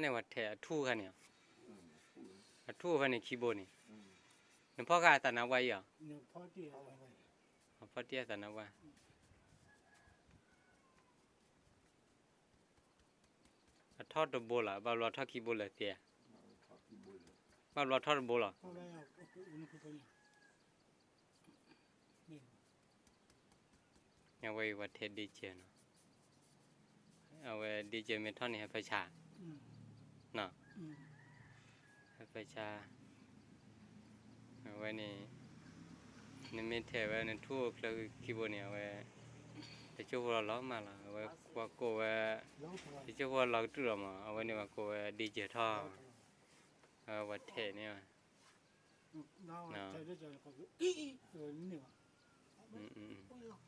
န့ၣ်ဝဲထဲးအထူၣ်ခါန့ၣ်, အထူၣ်ဖဲန့ၣ်ခံဘိန့ၣ်, နဖီၣ်ဃာ်အသးနါပှၢ်အံၤဧါ, ဖီၣ်တံၢ်အသးနါပှၢ်, အထီၣ်တဘိလီၤ, ဘၣ်ဘျီထီၣ်ခံဘိလၢသ့ဧါ, ဘၣ်ဘျီထီၣ်တဘိလီၤ. အဝဲအံၤပှၤထဲးဒ့ကဲးနီၤ, အဝဲဒ့ကဲးမ့ၢ်ထီၣ်န့ၣ် ဟဲဖၢဆါ, ဟဲဖၢဆါ, အဝဲန့ၣ်, နမ့ၢ်ထဲးဝဲနထူၣ်အိၣ်ချၢခံဘိန့ၣ် အဝဲ, တကၠိဖိလီၤမၢ်လီၤ, အဝဲပှၤကိးဝဲ, တကၠိဖိလီၤကတြူၢ်လီၤမး, အဝဲန့ၣ်ပှၤကိးဝဲဒ့ကဲးထီၣ်, အဝဲပှၤထဲးန့ၣ်, န့ၣ်